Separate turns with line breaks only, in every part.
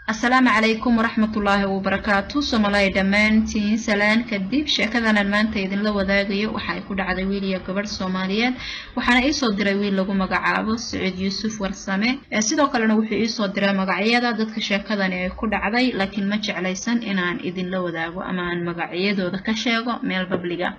Asalaamu calaykum waraxmatullaahi wabarakaatu. Soomalaay dhammaantiin, salaan kadib, sheekadanan maanta idinla wadaagayo waxa ay ku dhacday wiil iyo gabadh Soomaaliyeed. Waxaana iisoo diray wiil lagu magacaabo Sacuud Yuusuf Warsame. Sidoo kalena wuxuu iisoo diray magacyada dadka sheekadani ay ku dhacday, laakiin ma jeclaysan inaan idinla wadaago ama aan magacyadooda ka sheego meel public ah.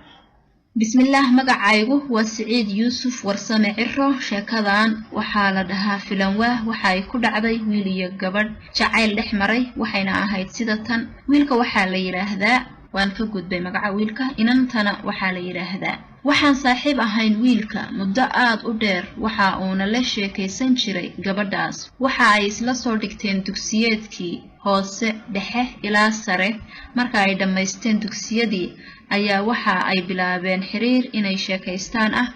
Bismillaah, magacaygu waa Siciid Yuusuf Warsame Ciro. Sheekadan waxaa la dhahaa Filanwaah. Waxa ay ku dhacday wiil iyo gabadh jacayl dhex maray, waxayna ahayd sida tan. Wiilka waxaa la yidhaahdaa, waan ka gudbay magaca wiilka, inantana waxaa la yidhaahdaa. Waxaan saaxiib ahayn wiilka muddo aad u dheer, waxa uuna la sheekaysan jiray gabadhaas. Waxa ay isla soo dhigteen dugsiyeedkii hoose, dhexe ilaa sare. Marka ay dhammaysteen dugsiyadii ayaa waxa ay bilaabeen xiriir inay sheekaystaan ah.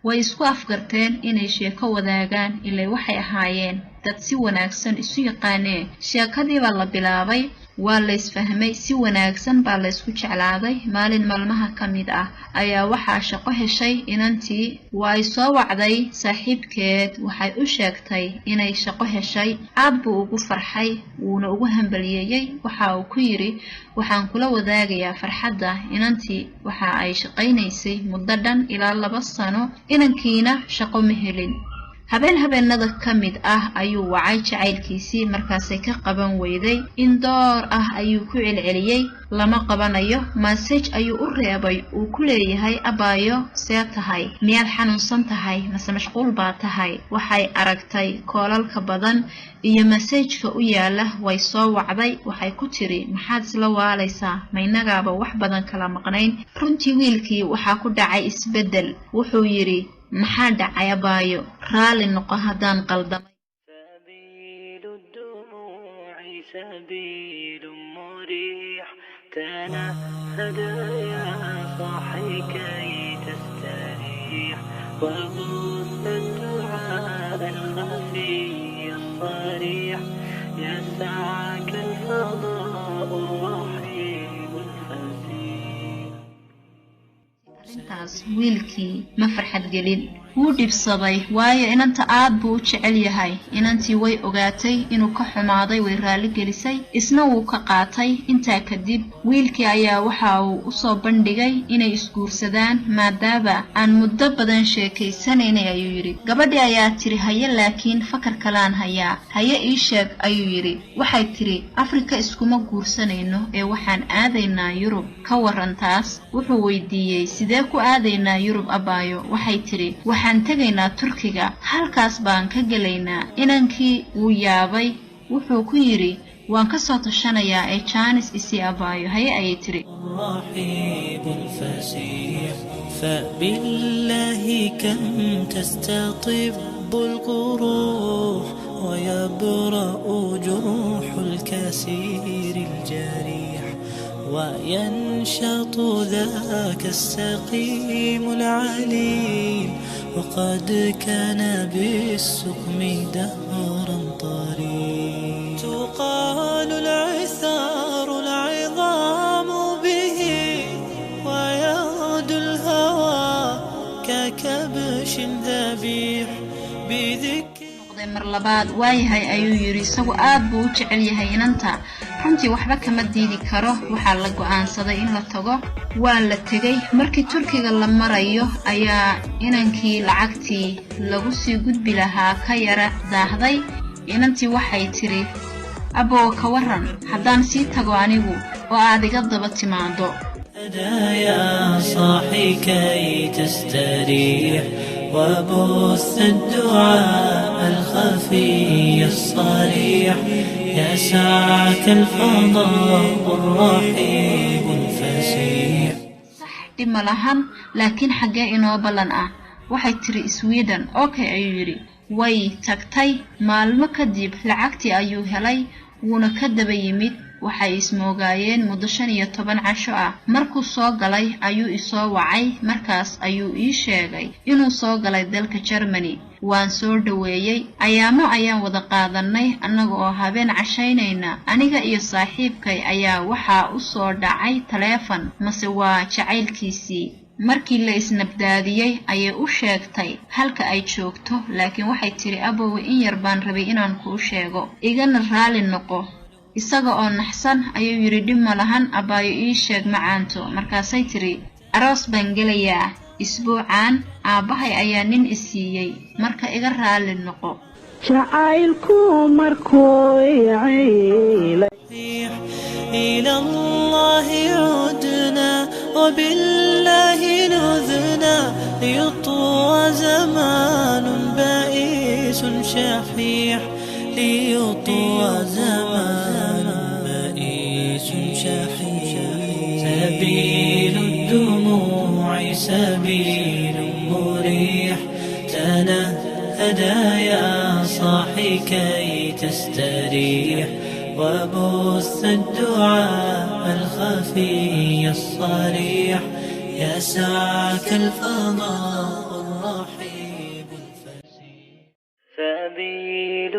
Way isku afgarteen inay sheeko wadaagaan, ilaa waxay ahaayeen dad si wanaagsan isu yaqaanee. Sheekadiibaa la bilaabay, waa la isfahmay, si wanaagsan baa la isku jeclaaday. Maalin maalmaha ka mid ah ayaa waxaa shaqo heshay inantii. Waa ay soo wacday saaxiibkeed, waxay u sheegtay inay shaqo heshay. Aad buu ugu farxay, wuuna ugu hambaliyeeyey. Waxa uu ku yidhi, "Waxaan kula wadaagayaa farxadda." Inantii waxa ay shaqaynaysay muddo dhan ilaa 2 sano, inankiina shaqo ma helin. Habeen habeenada ka mid ah ayuu wacay jacaylkiisii, markaasay ka qaban weyday. In door ah ayuu ku celceliyey, lama qabanayo. Message ayuu u reebay uu ku leeyahay, "Abaayo, see tahay? Miyaad xanuunsan tahay mase mashquul baa tahay?" Waxay aragtay callalka badan iyo messageka u yaala. Way soo wacday, waxay ku tiri, "Maxaad isla waalaysaa? Maynagaaba wax badan kala maqnayn?" Runtii wiilkii waxaa ku dhacay isbeddel. Wuxuu yidhi, "Maxaa dhacay, abaayo? Raalli noqo haddaan qaldamay."
سبيل الدموع سبيل مريح، تنهد يا صاحي كي تستريح، وبث الدعاء الخفي الصريح، يسعك الفضاء الرحيم الفسيح.
Arrintaas wiilkii ma farxad gelin, wuu dhibsaday, waayo inanta aad buu u jecel yahay. Inantii way ogaatay inuu ka xumaaday, way raalli gelisay, isna wuu ka qaatay. Intaa kadib wiilkii ayaa waxa uu usoo bandhigay inay isguursadaan, maadaama aan muddo badan sheekaysanaynay, ayuu yidhi. Gabadhii ayaa tiri, "Haye, laakiin fakar kalaan hayaa." "Haye, ii sheeg," ayuu yidhi. Waxay tiri, "Afrika iskuma guursanayno ee waxaan aadaynaa Yurub, ka waran taas?" Wuxuu weydiiyey, "Sidee ku aadaynaa Yurub, abaayo?" Waxay tidhi, "Waxaan tegaynaa Turkiga, halkaas baan ka gelaynaa." Inankii wuu yaabay. Wuxuu ku yidhi, "Waan ka soo tashanayaa ee chance isii, abaayo." "Haye," ayay tidhi.
الرحيب الفسيح، فبالله كم تستطب القروح، ويبرأ جرح الكثير الجريح، وينشط ذاك السقيم العليل، وقد كان بالسقم دهرا طريق تقال العثار العظام به، ويغدو الهوى ككبش ذبيح بذكر
Noqday mar labaad. "Waayahay," ayuu yidhi. Isagu aad buu u jecel yahay inanta, runtii waxba kama diidi karo. Waxaa la go'aansaday in la tago. Waa la tegay. Markii Turkiga la marayo ayaa inankii lacagtii lagu sii gudbi lahaa ka yara daahday. Inantii waxay tidhi, "Abow, ka waran haddaan sii tago anigu oo aad iga daba timaado?"
يا صاحي كي تستريح، وبث الدعاء الخفي الصريح، يسعك الفضاء الرحيب الفسيح.
"Sax, dhib ma lahan, laakiin xaggee inoo ballan ah?" Waxay tiri, "Sweden." "Okay," ayuu yidhi. Way tagtay. Maalmo kadib lacagtii ayuu helay, wuuna ka daba yimid. Waxay ismoogaayeen muddo 15 casho ah. Markuu soo galay ayuu isoo wacay. Markaas ayuu ii sheegay inuu soo galay dalka Germany. Waan soo dhoweeyey. Ayaamo ayaan wada qaadanay. Annaga oo habeen cashaynayna, aniga iyo saaxiibkay, ayaa waxaa u soo dhacay taleefon, mase waa jacaylkiisii. Markii la isnabdaadiyey ayay u sheegtay halka ay joogto, laakiin waxay tidhi, "Abowe, in yar baan rabay inaan kuu sheego, igana raali noqo." Isaga oo naxsan ayuu yidhi, dhib ma lahan abaayo, ii sheeg macaanto. Markaasay tidhi, aroos baan gelayaa isbuucaan, aabbahay ayaa nin i siiyey, marka iga raalli noqo.
Jacaylku markuu yacaylay.
إلى الله عدنا وبالله لذنا، ليطوى زمان بائس شحيح، ليطوى زمان بائس شحيح. سبيل الدموع سبيل مريح، تنهدى يا صاحي كي تستريح، وبث الدعاء الخفي الصريح، يسعك الفضاء الرحيب الفسيح. سبيل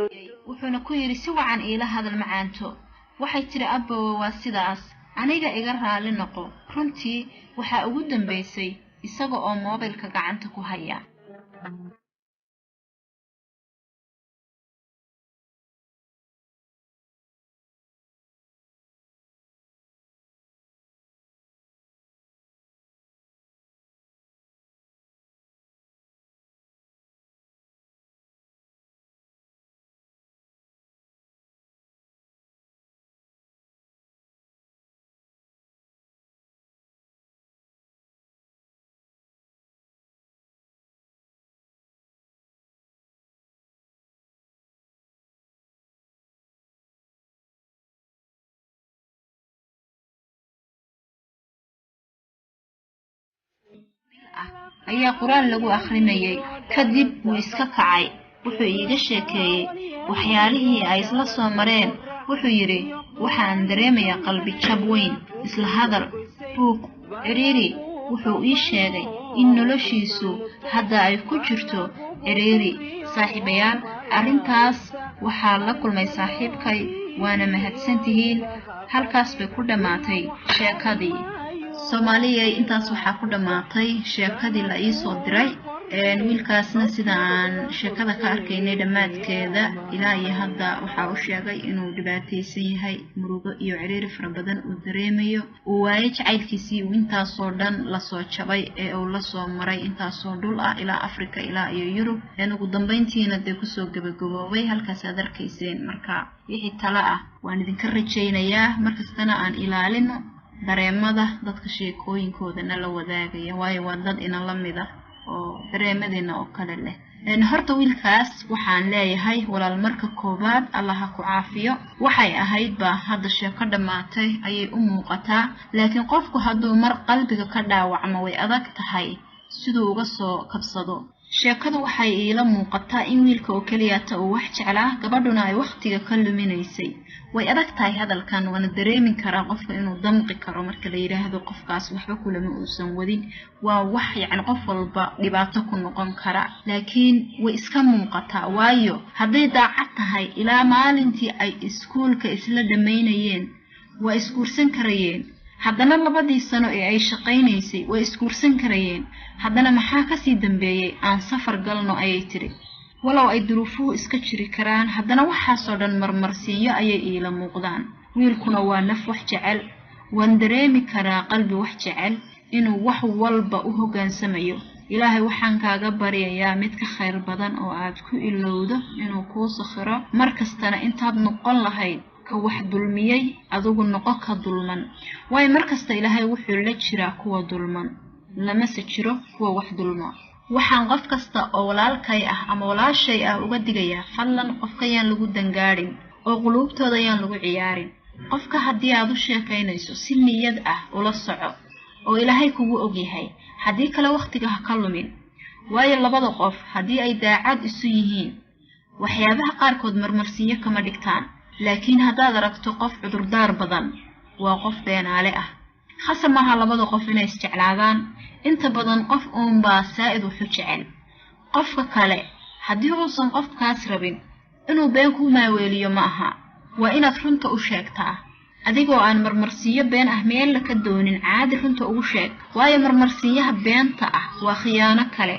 Wuxuuna ku yidhi, si wacan iila hadal macaanto. Waxay tidhi, abbowe waa sidaas, aniga iga raalli noqo. Runtii waxaa ugu dambaysay isaga oo moobilka gacanta ku haya. Ayaa qur-aan lagu akhrinayay. Kadib wuu iska kacay, wuxuu iiga sheekeeyey waxyaalihii ay isla soo mareen. Wuxuu yidhi, waxaan dareemayaa qalbi jab weyn, isla hadal, buuq, cidhiiri. Wuxuu ii sheegay in noloshiisu hadda ay ku jirto cidhiiri. Saaxiibayaal, arrintaas waxaa la kulmay saaxiibkay, waana mahadsantihiin. Halkaas bay ku dhammaatay sheekadii. Soomaaliyay, intaas waxaa ku dhammaatay sheekadii la iisoo diray. Wiilkaasna sida aan sheekada ka arkaynay dhammaadkeeda ilaa iyo hadda waxaa u sheegay inuu dhibaataysan yahay, murugo iyo ciriiri fara badan uu dareemayo, uu waayo jacaylkiisii uu intaasoo dhan lasoo jabay ee uu lasoo maray intaasoo dhul ah, ilaa Africa ilaa iyo Yurub, ugu dambeyntiina dee kusoo gabagaboobay halkaas aad arkayseen. Marka wixii talo ah waan idinka rajaynayaa. Markastana aan ilaalino dareemada dadka sheekooyinkoodana la wadaagaya, waayo waa dad ina la mid ah oo dareemadeena oo kale leh. Horta wiilkaas waxaan leeyahay, walaal, marka koowaad Allah ha ku caafiyo. Waxay ahayd baa hadda sheeko dhammaatay ayay u muuqataa, laakiin qofku hadduu mar qalbiga ka dhaawacmo way adag tahay siduu uga soo kabsado. Sheekadu waxay iila muuqataa in wiilka oo keliyata uu wax jeclaa, gabadhuna ay wakhtiga ka luminaysay. Way adag tahay hadalkan, waana dareemi karaa qofka inuu damqi karo marka la yidhaahdo qofkaas waxba kulama uusan wadin. Waa wax yacni qof walba dhibaato ku noqon kara, laakiin way iska muuqataa, waayo hadday daacad tahay ilaa maalintii ay iskuulka isla dhammaynayeen waa isguursan karayeen. Haddana labadii sano ee ay shaqaynaysay way isguursan karayeen. Haddana maxaa kasii dambeeyey? Aan safar galno ayay tidhi. Walow ay duruufuhu iska jiri karaan, haddana waxaasoo dhan marmarsiinyo ayay iila muuqdaan. Wiilkuna waa naf wax jecel, waan dareemi karaa qalbi wax jecel inuu wax walba u hoggaansamayo. Ilaahay waxaan kaaga baryayaa mid ka khayr badan oo aad ku ilowdo inuu kuu sakhiro. Mar kastana intaad noqon lahayd ka wax dulmiyey, adigu noqo ka dulman, waayo mar kasta Ilaahay wuxuu la jiraa kuwa dulman, lamase jiro kuwa wax dulma. Waxaan qof kasta oo walaalkay ah ama walaashay ah uga digayaa, fadlan qofka yaan lagu dangaadhin oo quluubtooda yaan lagu ciyaarin. Qofka haddii aad u sheekaynayso si niyad ah ula soco oo Ilaahay kugu ogyahay, haddii kale wakhtiga ha ka lumin. Waayo labada qof haddii ay daacad isu yihiin waxyaabaha qaarkood marmarsiinyo kama dhigtaan, laakiin haddaad aragto qof cudurdaar badan, waa qof beenaale ah. Khasab maaha labada qof inay isjeclaadaan. Inta badan qof uunbaa saa'id wuxu jecel. Qofka kale haddii uusan qofkaas rabin, inuu been kuu maaweeliyo ma aha. Waa inaad runta u sheegtaa adigoo aan marmarsiinyo been ah meella ka doonin. Caadi runta ugu sheeg, waayo marmarsiinyaha beenta ah waa khiyaano kale.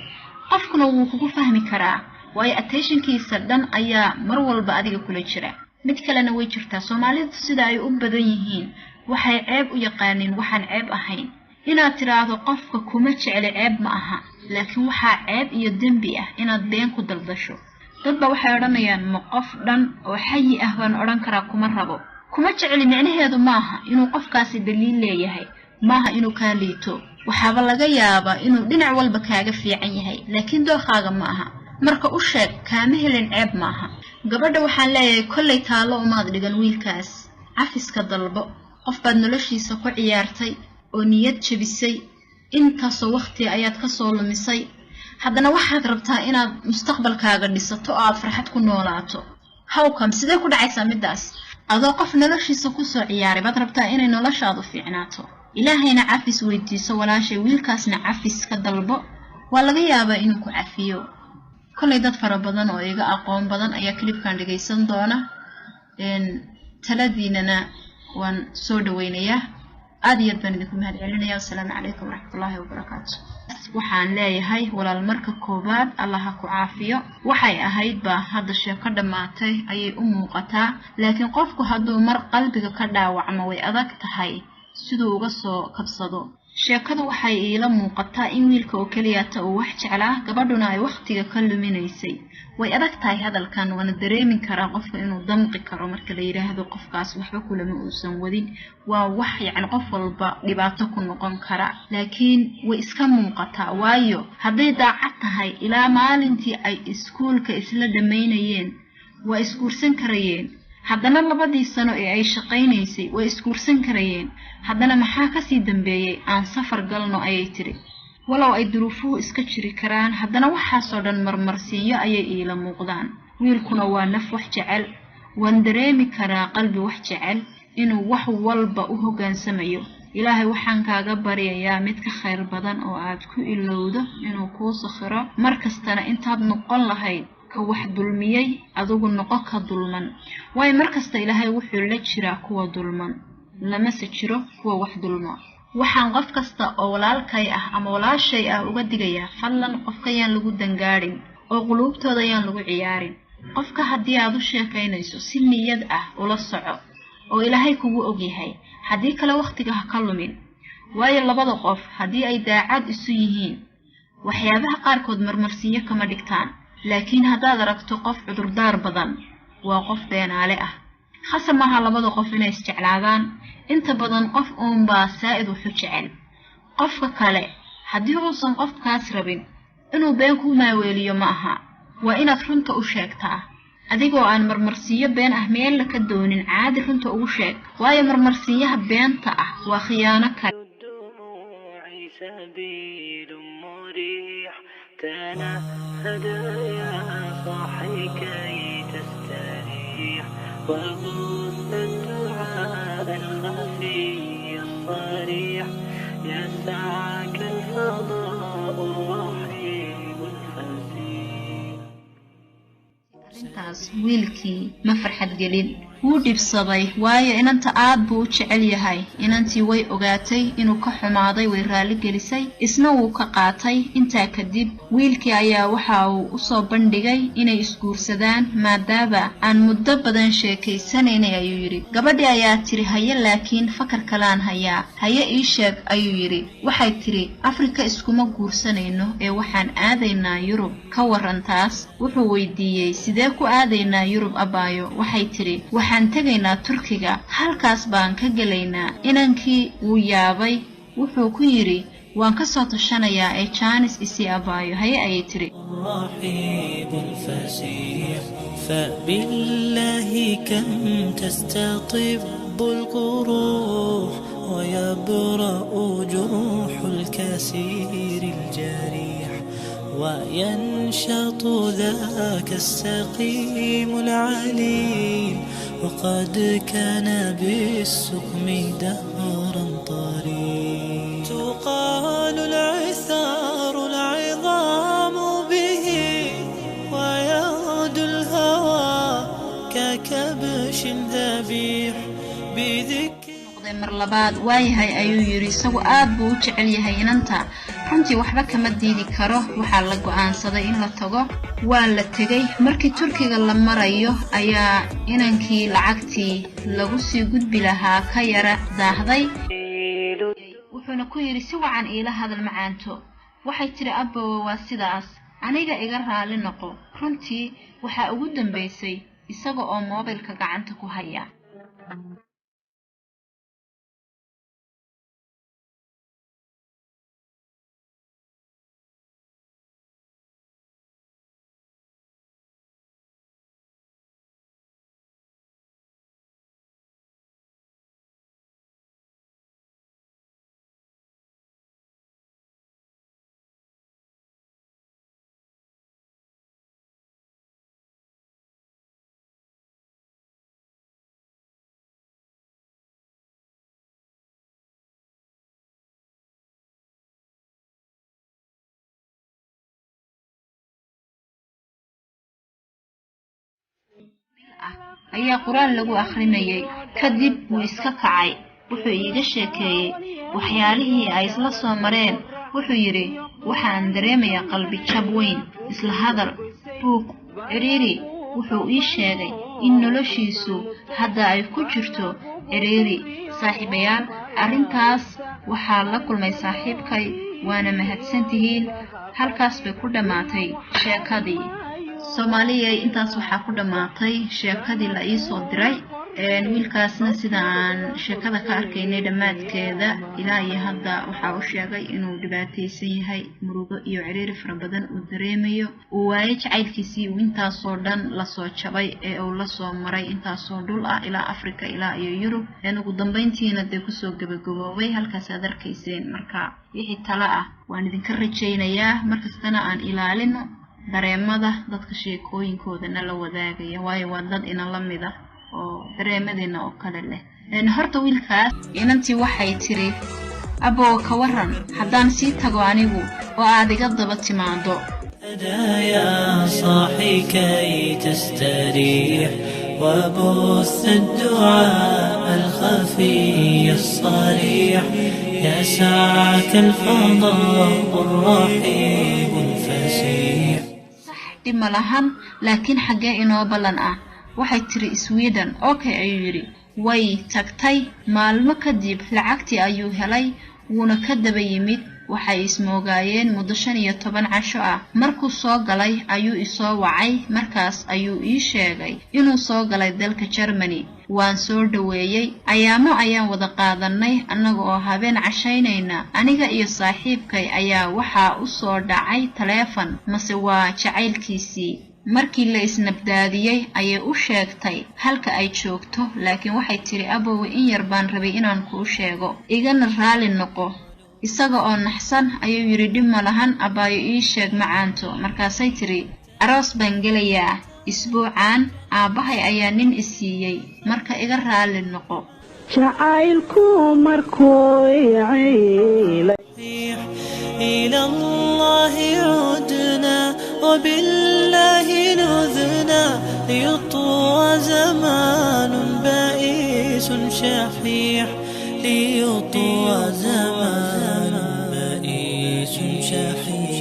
Qofkuna wuu kugu fahmi karaa, waayo attentionkiisa dhan ayaa mar walba adiga kula jira. Mid kalena way jirtaa. Soomaalidu sida ay u badan yihiin waxay ceeb u yaqaaniin waxaan ceeb ahayn. Inaad tidhaahdo qofka kuma jecli ceeb ma aha, laakiin waxaa ceeb iyo dembi ah inaad been ku daldasho. Dadba waxay odhanayaan, ma qof dhan oo xayi ah baan odhan karaa kuma rabo, kuma jecli? Micnaheedu maaha inuu qofkaasi daliil leeyahay, maaha inuu kaa liito. Waxaaba laga yaabaa inuu dhinac walba kaaga fiican yahay, laakiin dookaaga ma aha. Marka u sheeg kaama helin ceeb maaha. Gabadha waxaan leeyahay, kollay taallo umaad dhigan wiilkaas, cafiska dalbo. Qof baad noloshiisa ku ciyaartay oo niyad jebisay, intaasoo waqti ayaad ka soo lumisay, haddana waxaad rabtaa inaad mustaqbalkaaga dhisato oo aad farxad ku noolaato. Hawkam sidee ku dhacaysaa middaas? Adoo qof noloshiisa kusoo ciyaaray baad rabtaa inay noloshaadu fiicnaato. Ilaahayna cafis weydiiso walaashay, wiilkaasna cafis ka dalbo, waa laga yaabaa inuu ku cafiyo. Kollay dad fara badan oo iga aqoon badan ayaa clipkan dhagaysan doona, taladiinana waan soo dhaweynayaa. Aad iyo aad baan idinku mahad celinaya. Wasalaamu calaykum waraxmatullaahi wabarakaatu. Waxaan leeyahay walaal, marka koowaad Allah ha ku caafiyo. Waxay ahayd baa hadda sheeko dhammaatay ayay u muuqataa, laakiin qofku hadduu mar qalbiga ka dhaawacmo way adag tahay siduu uga soo kabsado. Sheekadu waxay iila muuqataa in wiilka oo keliyata uu wax jeclaa, gabadhuna ay wakhtiga ka luminaysay. Way adag tahay hadalkan, waana dareemi karaa qofka inuu damqi karo marka la yidhaahdo qofkaas waxba kulama uusan wadin. Waa wax yacni qof walba dhibaato ku noqon kara, laakiin way iska muuqataa, waayo hadday daacad tahay ilaa maalintii ay iskuulka isla dhammaynayeen waa isguursan karayeen. Haddana 2dii sano ee ay shaqaynaysay way isguursan karayeen. Haddana maxaa kasii dambeeyey? Aan safar galno ayay tidhi. Walow ay duruufuhu iska jiri karaan, haddana waxaasoo dhan marmarsiinyo ayay iila muuqdaan. Wiilkuna waa naf wax jecel, waan dareemi karaa qalbi wax jecel inuu wax walba u hoggaansamayo. Ilaahay waxaan kaaga baryayaa mid ka khayr badan oo aad ku ilowdo inuu kuu sakhiro. Mar kastana intaad noqon lahayd ka wax dulmiyey, adigu noqo ka dulman, waayo mar kasta Ilaahay wuxuu la jiraa kuwa dulman, lamase jiro kuwa wax dulma. Waxaan qof kasta oo walaalkay ah ama walaashay ah uga digayaa, fadlan qofka yaan lagu dangaadhin oo quluubtooda yaan lagu ciyaarin. Qofka haddii aad u sheekaynayso si niyad ah ula soco oo Ilaahay kugu ogyahay, haddii kale wakhtiga ha ka lumin, waayo labada qof haddii ay daacad isu yihiin waxyaabaha qaarkood marmarsiinyo kama dhigtaan. Laakiin haddaad aragto qof cudurdaar badan, waa qof beenaale ah. Khasab maaha labada qof inay isjeclaadaan. Inta badan qof uunbaa saa'id wuxu jecel qofka kale. Haddii uusan qofkaas rabin, inuu been ku maaweeliyo ma aha. Waa inaad runta u sheegtaa adigoo aan marmarsiinyo been ah meella ka doonin. Caadi runta ugu sheeg, waayo marmarsiinyaha beenta ah waa khiyaano kale.
الدموع سبيل مريح، تنهد يا صاحي كي تستريح، وبث الدعاء الخفي الصريح، يسعك الفضاء الرحيم الفسيح.
Arrintaas wiilkii ma farxad gelin, wuu dhibsaday, waayo inanta aad buu u jecel yahay. Inantii way ogaatay inuu ka xumaaday, way raalli gelisay, isna wuu ka qaatay. Intaa kadib wiilkii ayaa waxa uu usoo bandhigay inay isguursadaan, maadaama aan muddo badan sheekaysanaynay ayuu yidhi. Gabadhii ayaa tiri, haye, laakiin fakar kalaan hayaa. Haye, ii sheeg ayuu yidhi. Waxay tidhi, Afrika iskuma guursanayno ee waxaan aadaynaa Yurub, ka waran taas? Wuxuu weydiiyey, sidee ku aadaynaa Yurub abaayo? Waxay tidhi, waxaan tegaynaa Turkiga, halkaas baan ka gelaynaa. Inankii wuu yaabay, wuxuu ku yidhi, waan ka soo tashanayaa ee jaanis isii abaayo. Haye ayay tidhi.
الرحيب الفسيح، فبالله كم تستطب القروح ويبرأ جرح الكثير الجريح، وينشط ذاك السقيم العليل، وقد كان بالسقم دهرا طريق تقال العثار العظام به، ويغدو الهوى ككبش ذبيح بذكر
Noqday mar labaad. Waayahay ayuu yidhi, isagu aad buu u jecel yahay inanta. Runtii waxba kama diidi karo. Waxaa la go'aansaday in la tago. Waa la tegay. Markii Turkiga la marayo ayaa inankii lacagtii lagu sii gudbi lahaa ka yara daahday, wuxuuna ku yidhi, "Si wacan iila hadal, macaanto." Waxay tidhi, "Abbowe, waa sidaas, aniga iga raali noqo." Runtii waxaa ugu dambaysay isaga oo moobilka gacanta ku haya. Ayaa Qur-aan lagu akhrinayay. Kadib wuu iska kacay. Wuxuu iiga sheekeeyey waxyaalihii ay isla soo mareen. Wuxuu yidhi, "Waxaan dareemayaa qalbi jab weyn, isla hadal, buuq, cidhiiri." Wuxuu ii sheegay in noloshiisu hadda ay ku jirto cidhiiri. Saaxiibayaal, arrintaas waxaa la kulmay saaxiibkay, waana mahadsantihiin. Halkaas bay ku dhammaatay sheekadii. Soomaaliyay, intaas waxaa ku dhammaatay sheekadii la iisoo diray. Wiilkaasna sida aan sheekada ka arkaynay dhammaadkeeda ilaa iyo hadda, waxaa u sheegay inuu dhibaataysan yahay, murugo iyo ciriiri fara badan uu dareemayo, uu waayo jacaylkiisii uu intaasoo dhan lasoo jabay ee uu lasoo maray intaasoo dhul ah, ilaa Africa ilaa iyo Yurub, ugu dambeyntiina dee kusoo gabagaboobay halkaas aad arkayseen. Marka wixii talo ah waan idinka rajaynayaa. Markastana aan ilaalino dareemada dadka sheekooyinkoodana la wadaagaya, waayo waa dad ina la mid ah oo dareemadeena oo kale leh. Horta wiilkaas inantii waxay tiri, "Abow, ka waran haddaan sii tago anigu oo aad iga daba timaado?"
يا صاحي كي تستريح، وبث الدعاء الخفي الصريح، يسعك الفضاء الرحيب الفسيح.
Sax, dhib ma lahan, laakiin xaggee inoo ballan ah? Waxay tiri, "Sweden." "Okay," ayuu yidhi. Way tagtay. Maalmo kadib lacagtii ayuu helay, wuuna ka daba yimid. Waxay ismoogaayeen muddo 15 casho ah. Markuu soo galay ayuu isoo wacay. Markaas ayuu ii sheegay inuu soo galay dalka Germany. Waan soo dhoweeyey. Ayaamo ayaan wada qaadanay. Annaga oo habeen cashaynayna, aniga iyo saaxiibkay, ayaa waxaa u soo dhacay taleefon, mase waa jacaylkiisii. Markii la isnabdaadiyey ayay u sheegtay halka ay joogto, laakiin waxay tidhi, "Abowe, in yar baan rabay inaan kuu sheego, igana raali noqo." Isaga oo naxsan ayuu yidhi, "Dhib ma lahan, abbaayo, ii sheeg, macaanto." Markaasay tidhi, "Aroos baan gelayaa isbuucan, aabbahay ayaa nin i siiyey, marka iga raali noqo."
Jacaylku markuu ciilay.
إلى الله عدنا وبالله لذنا، ليطوى زمان بئيس شحيح، ليطوى زمان بئيس شحيح.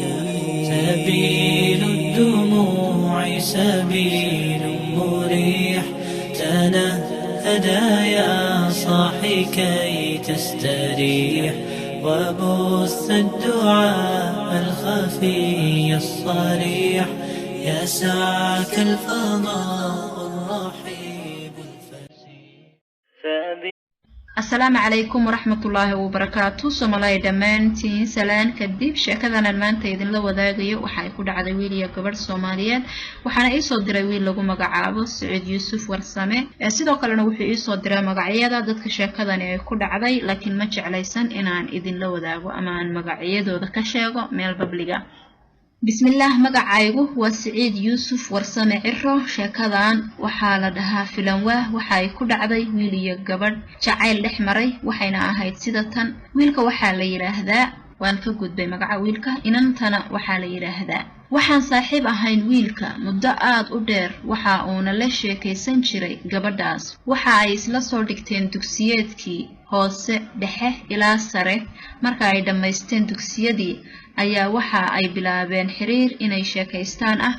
سبيل الدموع سبيل مريح، تنهدى يا صاحي كي تستريح، وبث الدعاء الخفي الصريح، يسعك الفضاء الرحيب الفسيح.
Asalaamu calaykum waraxmatullaahi wabarakaatu. Soomaalaya dhammaantiin, salaan kadib, sheekadanan maanta idinla wadaagayo waxa ay ku dhacday wiil iyo gabadh Soomaaliyeed, waxaana iisoo diray wiil lagu magacaabo Saciid Yuusuf Warsame. Sidoo kalena wuxuu iisoo diray magacyada dadka sheekadani ay ku dhacday, laakiin ma jeclaysan inaan idinla wadaago ama aan magacyadooda ka sheego meel public-ga. Bismillaah, magacaygu waa Siciid Yuusuf Warsame Ciro. Sheekadan waxaa la dhahaa Filanwaah. Waxa ay ku dhacday wiil iyo gabadh jacayl dhex maray, waxayna ahayd sida tan. Wiilka waxaa la yidhaahdaa Waan ka gudbay magaca wiilka. Inantana waxaa la yidhaahdaa. Waxaan saaxiib ahayn wiilka muddo aad u dheer, waxa uuna la sheekaysan jiray gabadhaas. Waxa ay isla soo dhigteen dugsiyeedkii hoose, dhexe ilaa sare. Marka ay dhammaysteen dugsiyadii ayaa waxa ay bilaabeen xiriir inay sheekaystaan ah.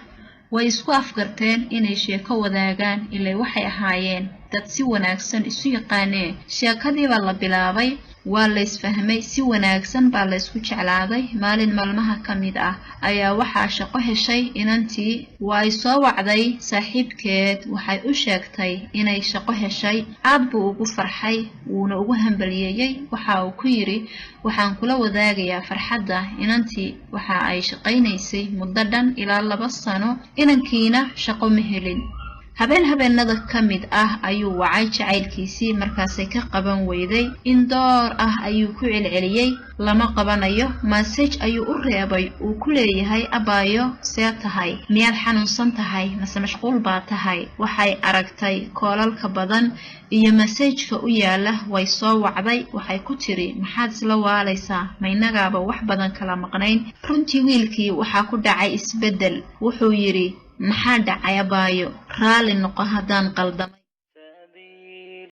Way isku afgarteen inay sheeko wadaagaan, ilaa waxay ahaayeen dad si wanaagsan isu yaqaanee. Sheekadiibaa la bilaabay, waa la isfahmay, si wanaagsan baa la isku jeclaaday. Maalin maalmaha ka mid ah ayaa waxaa shaqo heshay inantii. Waa ay soo wacday saaxiibkeed, waxay u sheegtay inay shaqo heshay. Aad buu ugu farxay, wuuna ugu hambaliyeeyey. Waxa uu ku yidhi, "Waxaan kula wadaagayaa farxadda." Inantii waxa ay shaqaynaysay muddo dhan ilaa 2 sano, inankiina shaqo ma helin. Habeen habeenada ka mid ah ayuu wacay jacaylkiisii, markaasay ka qaban weyday. In door ah ayuu ku celceliyey, lama qabanayo. Message ayuu u reebay uu ku leeyahay, "Abaayo, see tahay? Miyaad xanuunsan tahay mase mashquul baa tahay?" Waxay aragtay callalka badan iyo messageka u yaala. Way soo wacday, waxay ku tiri, "Maxaad isla waalaysaa? Maynagaaba wax badan kala maqnayn?" Runtii wiilkii waxaa ku dhacay isbeddel. Wuxuu yidhi, "Maxaa dhacay, abaayo? Raalli noqo haddaan qaldamay."